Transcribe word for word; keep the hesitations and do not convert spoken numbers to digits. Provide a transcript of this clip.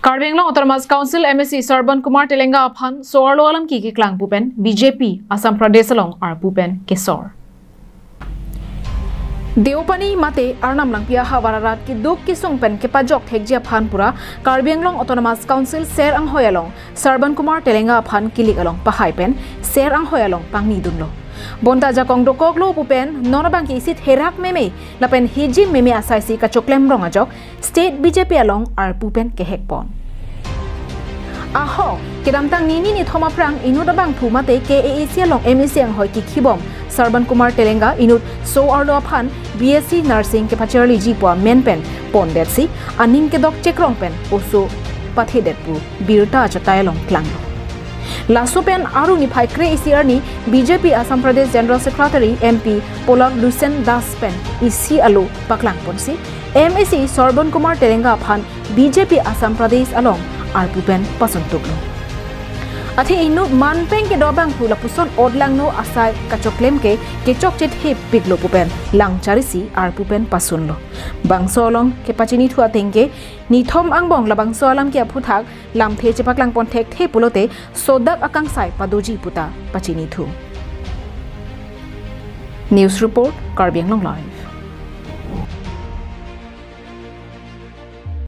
Karbi Anglong Autonomous Council M A C Sarban Kumar Telenga aphan so-arlo alam keklang pu pen B J P Assam Pradesh along arpu pen kesor. Deopani mate Arnam Langpi ahavar arat keduk kesung pen kepajok thekji aphan pura Karbi Anglong Autonomous Council Ser Anghoi along Sarban Kumar Telenga aphan kilik along pahai pen Ser Anghoi along pangni dunlo. Bonta ajakong dokoklo pu pen non abang ke isi therak meme lapen hijim meme asai si kachoklem rong ajok State B J P along arpu pen kehek pon. Ahok, kedamtang nini nithom aphrang inut abangphu mate K A A C along M A C anghoi kikhibom Sarban Kumar Telenga inut so-arlo aphan B S C Nursing kepacharliji pu amen pen pondet si aning kedok chekrong pen oso pathedet pu birta achatai along klanglo. Laso pen arni phai kre-isi arni B J P Assam Pradesh General Secretary M P Polak Lusen Das pen isi alo paklang ponsi M A C Sarban Kumar Telenga aphan B J P Assam Pradesh along arpu pen pasun tuklo. Athe inut manpeng kedo abangphu lapuson otlangno asai kachoklem ke kechokche thepiklo pu pen langchari si arpu pen pasunlo. Bangso along kepachinithu ateng ke nithom angbong labangso alam ke aphuthak lamthe chepaklang pon thekthe pulote sodak akangsai padoji puta pachinithu. News report, Karbi Anglong Live.